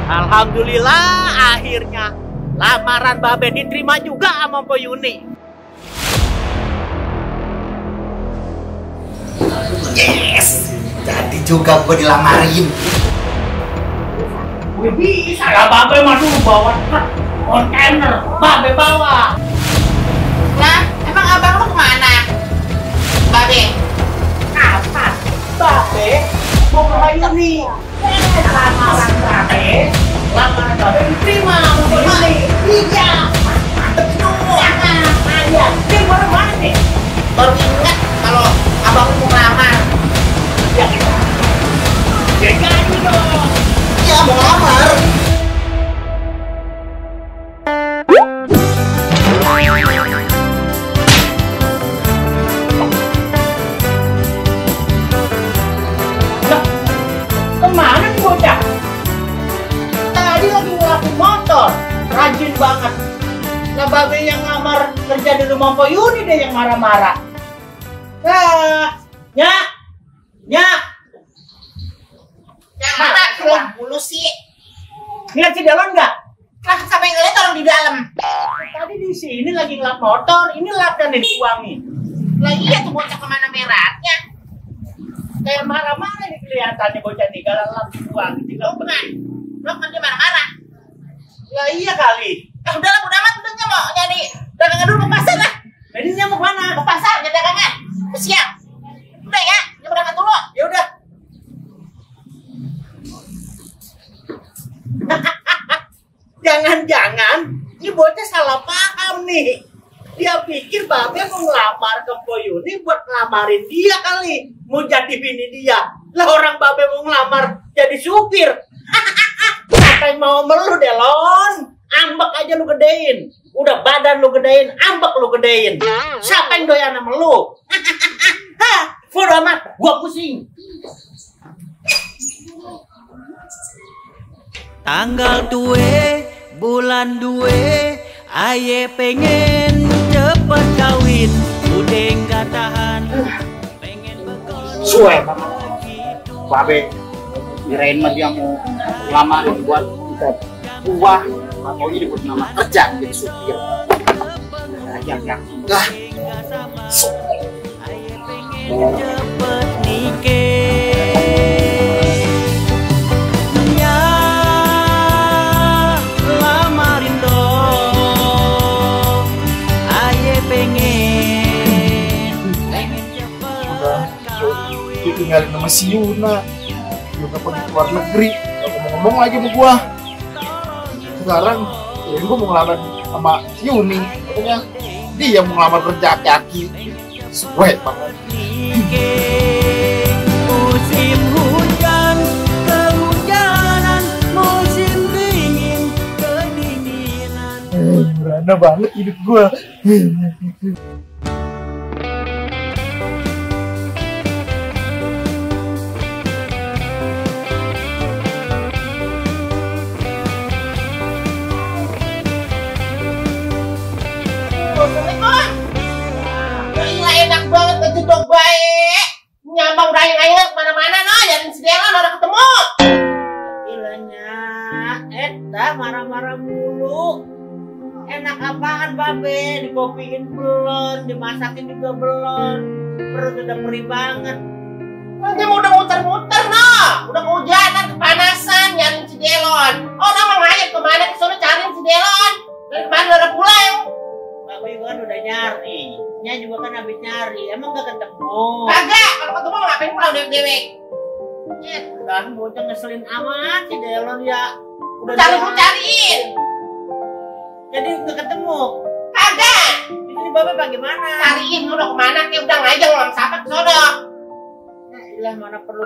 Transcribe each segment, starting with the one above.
Alhamdulillah akhirnya lamaran Babe diterima juga sama Po Yuni. Yes, jadi juga gue dilamarin. Gue bisa ya Babe mah dulu bawa truk kontainer, Babe bawa. Lah, emang abang lu kemana? Babe? Kapan? Babe mau ke Po Yuni. Lamaran Babe diterima sama Po Yuni. Iya. Mantep itu. Iya. Dia baru mana nih? Baru ingat kalau abang lu mau ngelamar. Ya kita. Ya jadi dong. Iya mau ngelamar. Kemana nih bocah? Tadi lagi ngelakuin motor, rajin banget. Nah Babe yang ngamar kerja di rumah Po Yuni deh yang marah-marah. Nyak. Ya mana keluar mulu sih? Lihat si Delon nggak? Lah sampai ngeliat orang di dalam. Tadi di sini lagi ngelap motor, ini lap dan dituangin. Lah iya tuh bocah kemana merahnya? Kayak marah-marah nih kelihatannya bocah nih kalau lap dituangin. Lo kan dia marah-marah. Lah iya kali. Udah lah, udah amat, udah mau nyari dagangan dulu ke pasar lah. Jadi dia mau kemana? Ke pasar, nyari dagangan. Siap. Udah ya, dia berangkat dulu. Ya udah. Jangan-jangan ini bocah salah paham nih. Dia pikir Babe mau ngelamar ke Po Yuni buat ngelamarin dia kali. Mau jadi bini dia. Lah orang Babe mau ngelamar jadi supir. Siapa yang mau melu Delon? Ambek aja lu gedein. Udah badan lu gedein, ambek lu gedein. Siapa yang doyan sama lu? Bodo amat, gua pusing. Tanggal tue, bulan due, aye pengen cepet kawin, udah nggak tahan, pengen bekal. Suwe banget. Babe kirain mah dia mau lamarin buat buah atau ini buat nama kerja jadi supir. Yang enggak. Cepet nikah, ya lamarin dong, aye pengen cepet kawin. Ditinggalin sama si Yuna. Yuna pergi ke luar negeri. Gak ngomong-ngomong lagi sama gua. Sekarang ya gua mau ngelamar sama si Yuni. Katanya dia mau ngelamar kerja aki-aki. Sweet banget. Musim hujan, kehujanan, musim dingin, kedinginan. Merana banget hidup gua. Assalamualaikum. Gila enak banget kejedok baik. Nyambang rayang-rayang kemana-mana no, nyariin si Delon udah ketemu. Gilanya, dah marah-marah mulu. Enak apaan Babe? Dikopiin belum, dimasakin juga belum. Perut udah perih banget. Nanti mau udah muter-muter no, udah kehujanan, kepanasan, nyariin si Delon. Orang mau ngajak kemana kesana cariin si Delon. Dari kemana udah pulang? Babe kan udah nyari. Nya juga kan habis nyari. Emang gak ketemu? Kagak, kalau ketemu ngapain pulang dewek-dewek? Dan bocah ngeselin amat si Delon ya. Udah Cari lu cariin. Jadi udah ketemu. Kagak. Ini Babe bagaimana? Cariin lu udah kemana? Kayak udah ngajak orang siapa kesono. Lah mana perlu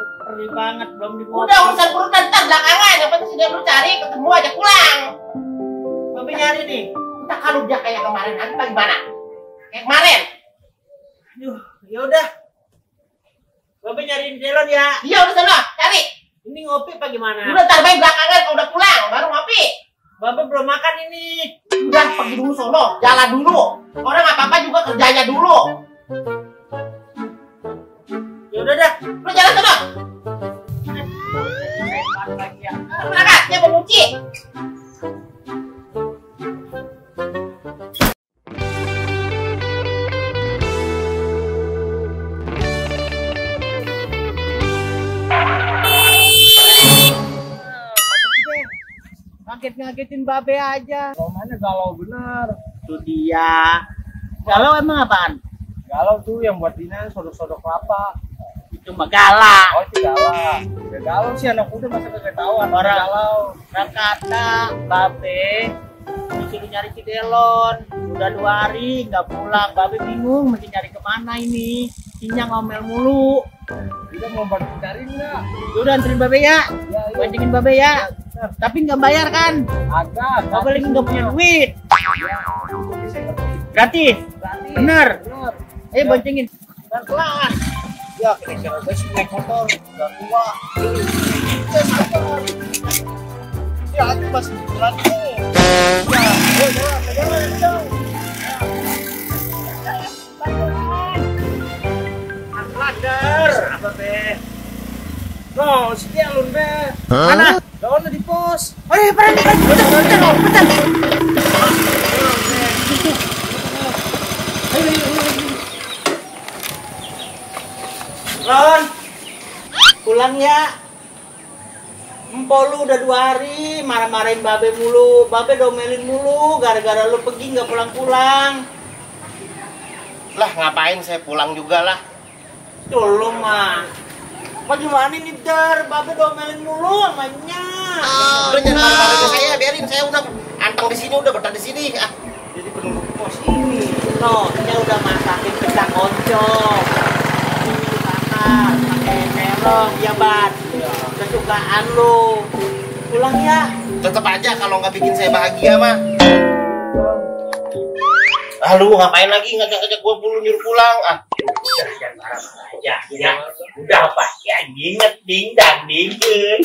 banget belum di Udah urusan perut ntar belakangan. Yang penting si Delon lu cari, ketemu aja pulang. Babe nyari nih. Entah kalau dia kayak kemarin nanti bagaimana? Kayak kemarin. Aduh, yaudah. Babe nyariin Delon ya. Iya udah sana, cari. Ini ngopi apa gimana? Udah ntar baik belakangan kalau udah pulang baru ngopi. Babe belum makan ini. Udah pergi dulu sono, jalan dulu. Orang apa-apa juga kerjanya dulu. Ya udah dah. Lu jalan sono. Lagi ya. Berangkat, dia mau nyuci. Ngaget-ngagetin babe aja. Romannya galau bener. Itu dia. Galau emang apaan? Galau tuh yang buat Dina sodok-sodok kelapa. Itu mah galak. Oh itu galau. Ya galau sih anak muda masa kagak tahuan. Orang Galau. kata babe disuruh nyari si Delon. Udah 2 hari nggak pulang. Babe bingung mesti nyari kemana ini. Sinya ngomel mulu. Kita mau bantu cari nggak? Udah anterin babe ya. Ya, Boncengin babe ya. Tapi nggak bayar kan? agak. Babe lagi nggak punya duit. Bisa ngerti. Gratis. Berani. Bener. Bener. Ayo boncengin. Pelan-pelan. Ya kira-kira gue sih naik motor udah tua. Ya aku masih jalan nih. Ya, jalan. Lader. Apa be? No, si Delon be. Mana? Daunnya di pos. Oh iya, bentar. Lon, pulang ya. Empo lu udah 2 hari marah-marahin babe mulu, babe domelin mulu, gara-gara lu pergi nggak pulang-pulang. Lah ngapain saya pulang juga lah. Tuh lu mah, apa gimana nih Der, babe domelin mulu amanya. Udah jangan marah-marahin saya, biarin saya udah anteng di sini, udah betah di sini. Ah, Jadi penunggu pos ini, no, dia udah masakin pecah oncom. Ini sana, pakai melon, ya Bat. Kesukaan lu. Pulang ya. tetep aja kalau nggak bikin saya bahagia mah. Ah lu ngapain lagi ngajak-ngajak gua nyuruh pulang? Ah. Jangan marah-marah aja. Ya, udah apa? Ya, inget dingdang dingdung.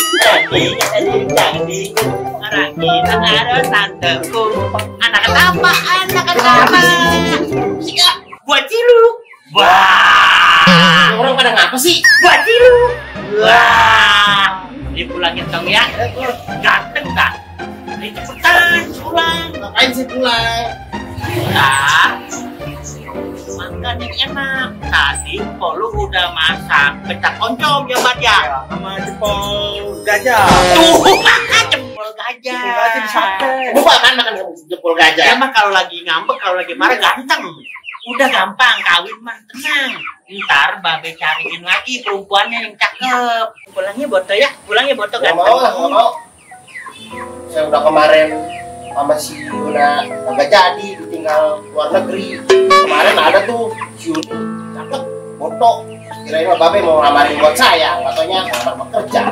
Inget dingdang dingdung. Orang kita ada tanteku. Anak apa? Anak apa? Sika, buat ciluk. Wah. Orang pada ngapa sih? Buat ciluk. Wah. Dipulangin dong ya. Ganteng tak? Ini cepetan pulang. Ngapain sih pulang? Nah, makan yang enak. Tadi lu udah masak pecah oncom ya, Bat ya? Sama jempol gajah. Tuh, jempol gajah. Jempol gajah di sate. Lu makan jempol gajah. Emang kalau lagi ngambek, kalau lagi marah ganteng. Udah gampang, kawin mah tenang. Ntar babe cariin lagi perempuannya yang cakep. Pulangnya boto ya, pulangnya boto Nggak ganteng. mau lah, nggak mau. Saya udah kemarin sama si Yuna nggak jadi, tinggal luar negeri. Kemarin ada tuh si Yuna cakep, foto. Kirain mah babe mau ngamarin buat saya, katanya ngamar bekerja.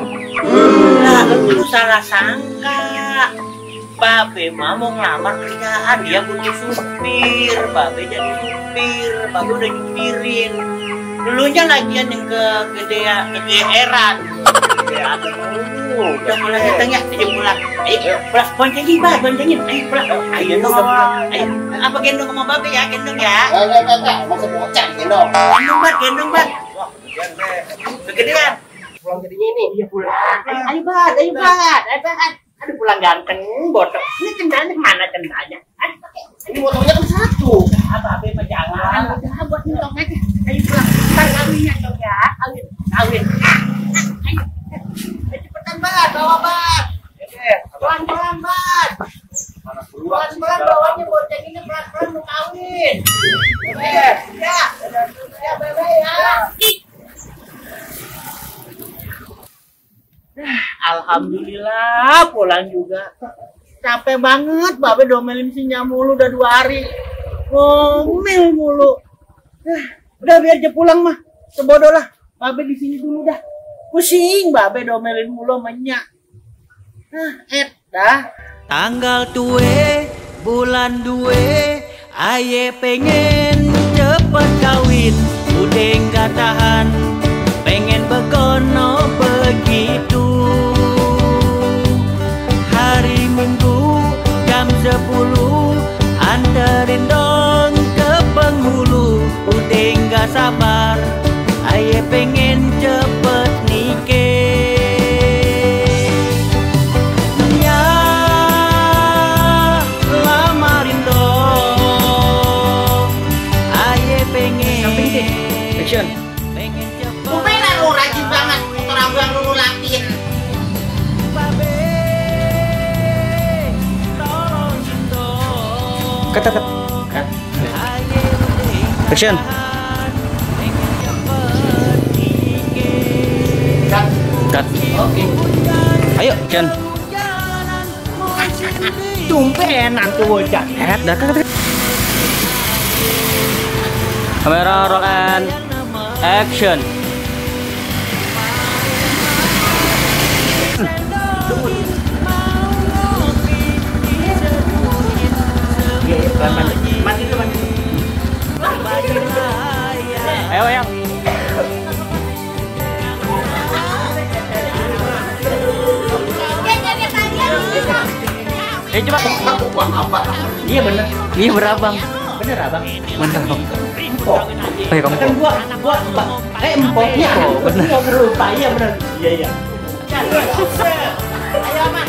Nah, lu salah sangka. Babe mah mau ngelamar kerjaan, dia butuh supir. Babe jadi supir, babe udah nyupirin. Dulunya lagian yang kegedean. Udah mulai datang ya, ayo pulang. Ayo, pulang, boncengin, Pak, boncengin. Ayo pulang. Ayo dong, ayo. Apa gendong sama babe ya, gendong ya. Enggak, masa bocah gendong. Gendong, Bat. Kegedean. Pulang jadinya ini. Iya pulang. Ayo, Bat. Aduh, pulang ganteng, bodoh. Ini cendanya mana cendanya? Aduh, pakai. Ini motornya kan satu. Udah, babe mah jangan. Udah, buat nyentong aja. Ayo pulang. Ntar kawinnya dong ya. Kawin. Ayo. Cepetan, Bat. Bawa, Bat. Pelan-pelan, Bat. Pelan-pelan bawanya, boncenginnya pelan-pelan mau kawin. Ya. Ya, Babe ya. Alhamdulillah pulang juga. Capek banget, babe domelin si mulu udah 2 hari. Ngomel mulu. Udah biar aja pulang mah. Sebodoh lah. Babe di sini dulu dah. Pusing babe domelin mulu menyak. Dah. Tanggal tue, bulan 2, aye pengen cepet kawin, udah nggak tahan, pengen begono begitu. Hari Minggu jam 10, anterin dong ke penghulu, udah nggak sabar, aye pengen cepet nikah. Action. Tumben lu rajin banget cut. Action. Cut. Oke. Ayo, action. Tumpenan tuh bocah. Dah cut. Kamera roll and action. Mati tuh mati. Ayo yang. Coba. Iya bener. Iya berabang. Bener abang. Bener abang. Empok. Oh ya kamu. Kan gua empok ya. Oh, bener. Gua lupa. Iya bener. Iya. Ayo aman.